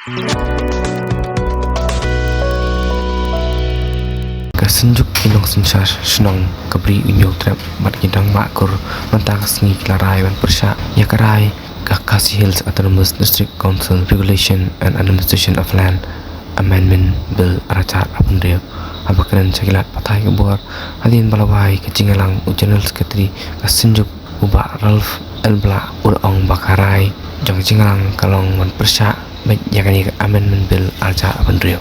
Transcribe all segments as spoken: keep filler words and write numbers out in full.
Ka Synjuk ki Nongsynshar Shnong ka Bri u Hynñiewtrep bad ki Rangbah Kur mynta ka sngi ki la rai ban pyrshah ïa ka rai ka Khasi Hills Autonomous District Council Regulation and Administration of Land Amendment Bill ar hajar arphew hynriew. Haba kren sha ki lad pathai khubor hadien ba la wai ka jingïalang, u General Secretary ka Synjuk u Bah Ralph L Blah u la ong ba ka rai jong ka jingïalang ka long ban pyrshah beit ïa kane ka Amendment Bill ar hajar arphew hynriew.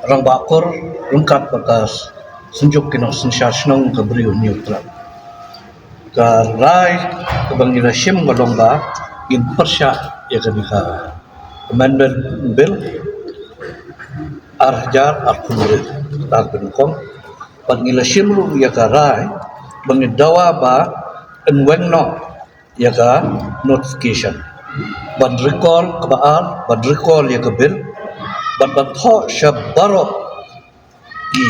Rangbah Kur ryngkat bad ka Synjuk ki Nongsynshar Shnong ka Bri u Hynñiewtrep. Ka rai kaba ngi la shim ka long ba ngin pyrshah ïa kane ka Amendment Bill ar hajar arphew hynriew, kata ka ba nyngkong. Bad ngi la shim ruh ïa ka rai ba ngin dawa ba yn weng noh ïa ka notification ban recall, kaba ar, ban recall ïa ka bill bad ban thoh sha baroh ki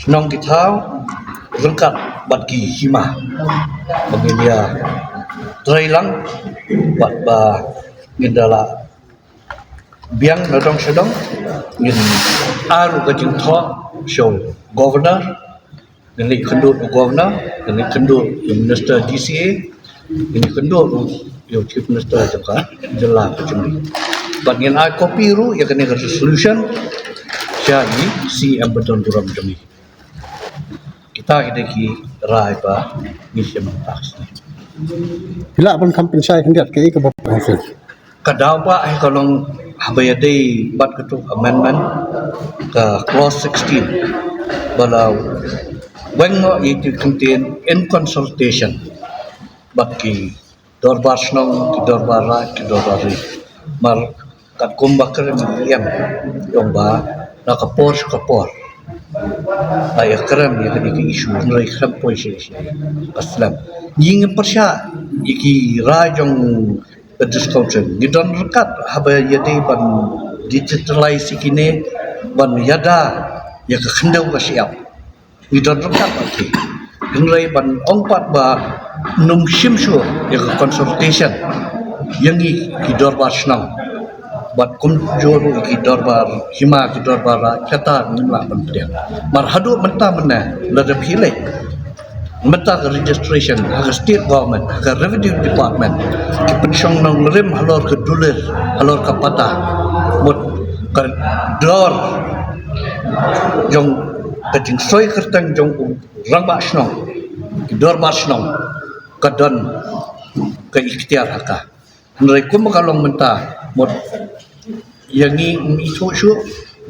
shnong ki thaw ryngkat bad ki hima ba ngin ïa trei lang bad ba ngin da lah biang na dong sha dong. Ngin ai ruh ka jingthoh sha u Governor, ngin leit kynduh u Governor, ngin leit kynduh ïa u Minister D C A, ngin leit kynduh ruh ïa u Chief Minister jong ka jylla ka jong ngi. Bad ngin ai copy ruh ïa kane ka resolution sha i C M ba don burom jong ngi. Kita ki dei ki rai ba ngi shim mynta ka sngi. Phi lah ban kham pynshai khyndiat kaei kaba phi hap. Ka daw ba hi ka long haba ïadei bad kato amendment ka clause sixteen ba la weng noh ïa ki kyntien in consultation bad ki dorbar shnong, ki dorbar raid, ki dorbar ri. Mar katkum ba kren ïa em, ong ba na ka por sha ka por la ïa kren ïa kane ka issue, hynrei khlem poi sha issue ka slem. Ngi ngim pyrshah ïa ki rai jong ka District Council. Ngi don ryngkat haba ïadei ban digitalize ïa kine, ban ïada ïa ka khyndew ka shyiap. Ngi don ryngkat bad ki. Hynrei ban ong pat ba nym shim shuh ïa ka consultation ïa ngi ki dorbar shnong bad kumjuh ruh ïa ki dorbar hima, ki dorbar raid, kata ngim lah ban pdiang. Mar haduh mynta mynne lada phi leit mynta ka registration ha ka state government, ha ka revenue department, ki pynshong nongrim halor ka dulir, halor ka pata, mut ka dor jong ka jingsoi kyrteng jong u rangbah shnong, ki dorbar shnong, ka don ka iktiar ha ka. Hynrei kumba ka long mynta, mut ïa ngi ngim ithuh shuh,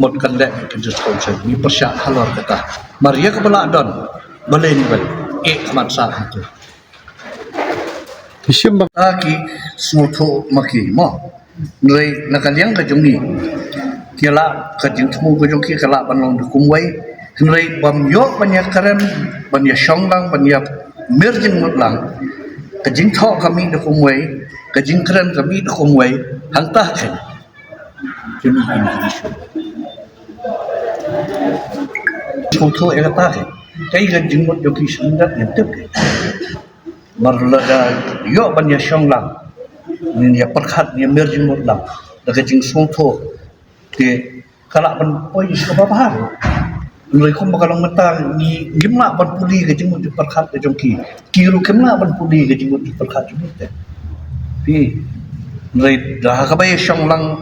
mut kan leh ka District Council, ngi pyrshah halor kata. Mar ïa kaba lah don, balei ngi ban ïeh khmat sah hangto. Ki shim ba, ah, ki sngewthuh ma ki mo. Hynrei na ka liang ka jong ngi, ki lah, ka jingthmu ka jong ki ka lah ban long da kumwei. Hynrei bym ïoh ban ïa kren, ban ïa shong lang, ban ïa mir jingmut lang. Ka jingthoh ka mih da kumwei, ka jingkren ka mih da kumwei. Hangta keiñ. Jong ngi kine ki issue. Sngewthuh ïa kata keiñ. Kaei ka jingmut jong ki sngewthuh, ngim tip keiñ. Mar lada ïoh ban ïa shong lang, ngin ïa pyrkhat, ngin ïa mir jingmut lang da ka jingsngewthuh, te ka lah ban poi sha kaba bha ruh. Hynrei kumba ka long mynta, ngi, ngim lah ban pule ka jingmut jingpyrkhat ka jong ki, ki ruh kim lah ban pule ka jingmut jingpyrkhat jong ngi te. Phi, hynrei da ha kaba ïa shong lang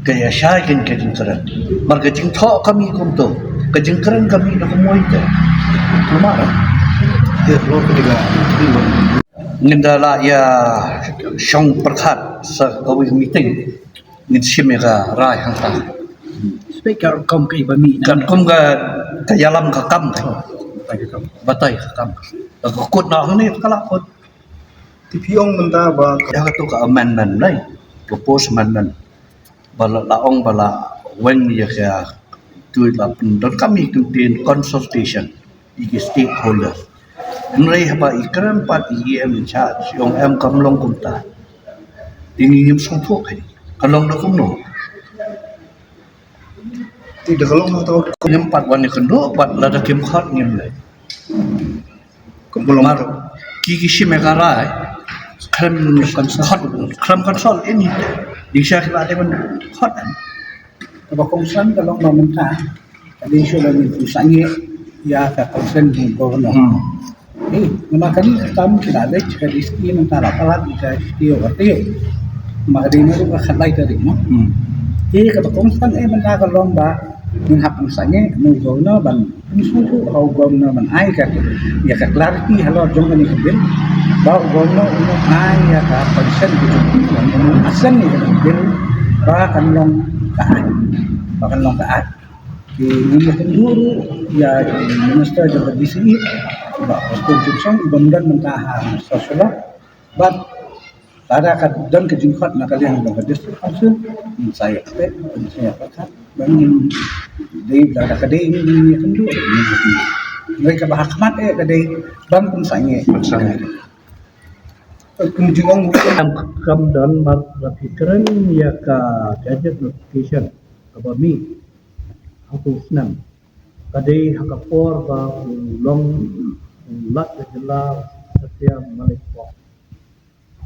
ka ïa shai keiñ ka jingkren. Mar ka jingthoh ka mih kumto, ka jingkren ka mih da kumwei te. Kumar. Te ruh ka jingkren. Ngin da lah ïa shong pyrkhat sa kawei ka meeting, ngin shim ïa ka rai hangta. Spek ka rukom ka iba mih na. Katkum ka, ka ïalam ka kam ka. Batai ka kam. Batai ka kam. Ka kut na hangne ka lah kut. Te phi ong mynta ba ka, ïa kato ka amendment nai, proposed amendment. Ba la, la ong ba la weng ïa ka, tu la pyndonkam ïa ka consultation ïa ki stakeholders. Hynrei haba i kren pat i E M in charge, i ong em kam long kumta. Te ngi ngim sngewthuh keiñ. Ka long da kumno? Te da ka long hangto. Ngim pat wan ïakynduh bad lada kim khot ngim leh. Kumba long. Mar ki, ki shim ïa ka rai. khlem consult, khlem consult ïa ngi. Dei sha ki la dei ban khot. Kaba kongsan ka long ba mynta ka dei shuh ba ngin pynsangeh ïa ka consent jong u governor. Hmm. Eh, namar kane ka kam ki la leit ka D C mynta la palat ka D C ka taïew. Namar ka dei na ruh ka khatlai tarik, no? Hmm. Eh, kaba kongsan eh mynta ka long ba ngin hap pynsangeh na u governor ban pynsngewthuh ha u governor ban ai ka, ïa ka clarity halor jong kane ka bill. Ba u governor un ai ïa ka consent ka jong u, un assent ïa ka bill ba kan long ka aiñ. Ba kan long ka aiñ. Te ngin ïakynduh ruh ïa i minister jong ka D C, Bah Prestone Tynsong, i bym don mynta ha Sosolo. Bad lada ka don ka jingkhot na ka liang jong ka District Council, ngin sa ïa-expect, ngin sa ïapyrkhat, ba ngin dei, lada ka dei ngin ïakynduh, ngin ïakynduh. Hynrei kaba ha khmat eh ka dei ban pynsangeh. Pynsangeh. Kum jingong kam, kam don, bad lada phi kren ïa ka gazette notification kaba mih ha u snem, ka dei ha ka por ba u long u Lat ka jylla Satya Malik Pok.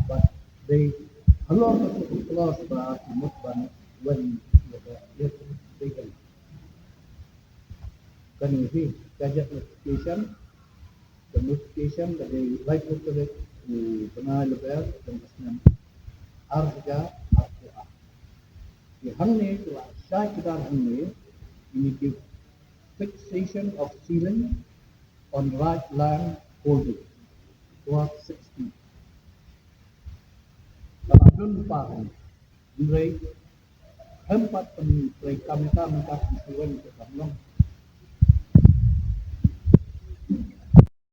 Bad dei halor ka clause ba ki mut ban wan ïa ka, ïa ka, ïa ka. Kane hi gazette notification, ka notification ka dei laiphew tarik u bnai Lber jong ka snem ar hajar arphew ar. Te hangne ka la shai kdar hangne, ïa kine ki fixation of ceiling on right land holding, clause sixteen. Ka la don pat hangne. Hynrei khlem pat pyntrei kam ïa ka mynta, constituent ka kam long.